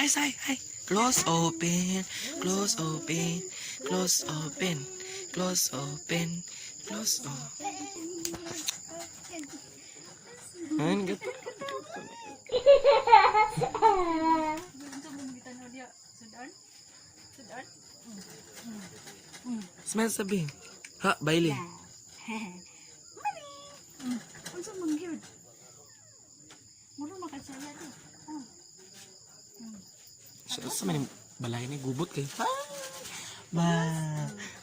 Hi, hi, hi. Close, open, close, open, close, open, close, open, close, open. Ano gato? Unsa mo gitanaw diya? Sudan? Sudan? Smile sabi. Ha, Bailey. Mari. Unsa man gyud? Muro makasaya di. Oh. Sa man yung balay ni gubot kay. Ha? Ba.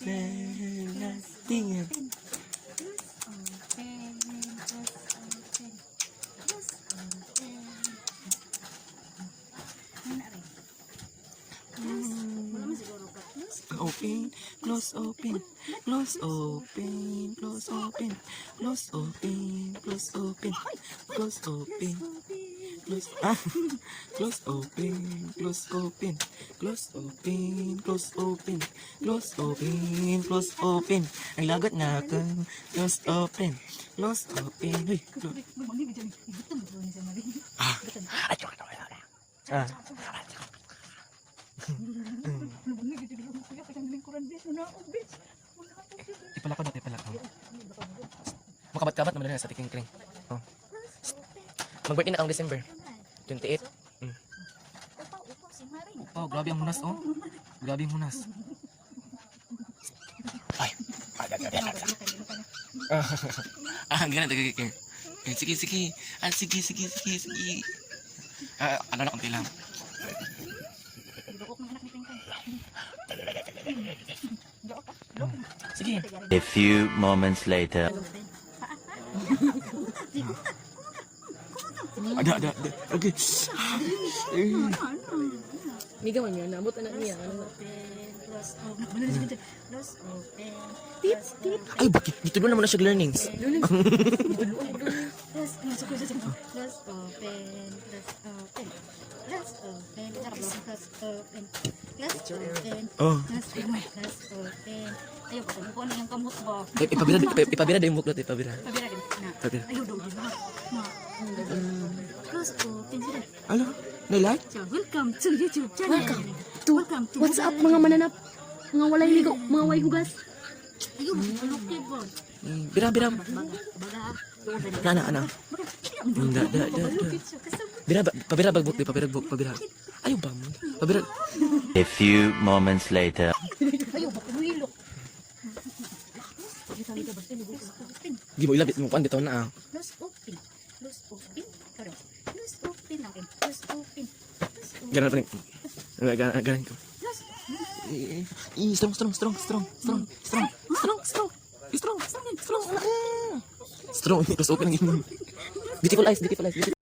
Na, tingin. Close open, close open. Close open. Ano na rin? Close. Wala man siguro ka. Close. Open, close, open, close, open, close, open, close, open, close, open, close, open, close, ah, close, open, close, open, close, open, close, open, close, open, close, open. Ang lagot na ako. Close, open, close, open. Uy, close. Mami, bidyan. Gutom ko ni sa Mari. Ah, ah, Mami, bidyan. Kuya, kasi ang lingkuran, bitch. Muna ako, bitch. Muna ako, bitch. Ipalakaw natin, ipalakaw. Makabat-kabat naman na sa tiking kring. Oh. Mag-birthday na kang December 28. Upaw, upaw si Mari. Oh, grabe ang hunas, oh. Grabe ang hunas. Ay. Ay, ay, ay, ay, ay. Ah, ganun, tagay, tagay. Eh, sige, sige. Ah, sige, sige, sige, sige. Ah, ano na, konti lang. Gilukok ng anak ni Pingkay. Sige. A few moments later. Ada, ada, ada. Okay. Eh. Miga man yun, naabot anak niya. Ano na? Close open. Ano na siya? Close open. Tip, tip. Ay, bakit? Dito naman na siya learnings. Close, ano, sorry, sorry, sorry. Close open. Close open. Close open. Close open. Close open. Oh. Close open. Close open. Ayaw ko, kung ano yung kamot ba? Eh, ipabira, ipabira din yung buklat, ipabira. Pabira din. Na. Pabira. Ayaw daw din. Ma. Ma. Close open sila. Ano? Nalike? So, welcome to YouTube channel. Welcome to, welcome to What's up, mga mananap? Mga walay ligo, mga walay hugas. Ayaw, malukit ba? Bira, bira. Baga, baga. Na, na, na. Da, da, da, da. Bira, pabira bagbuk, di pabira buk, pabira. Ayaw ba mo? Pabira. A few moments later. Ayaw, baka wilok. Di mo ilabit mo kuan bitaw na ah. Close open. Close open. Karon. Close open lang. Close open. Close open. Ganun pa rin. Ganun, ganun ko. Close. Eh, eh, strong, strong, strong, strong, strong, strong, strong, strong, strong, strong, strong, strong, close open ang inyo. Beautiful eyes, beautiful eyes, beautiful.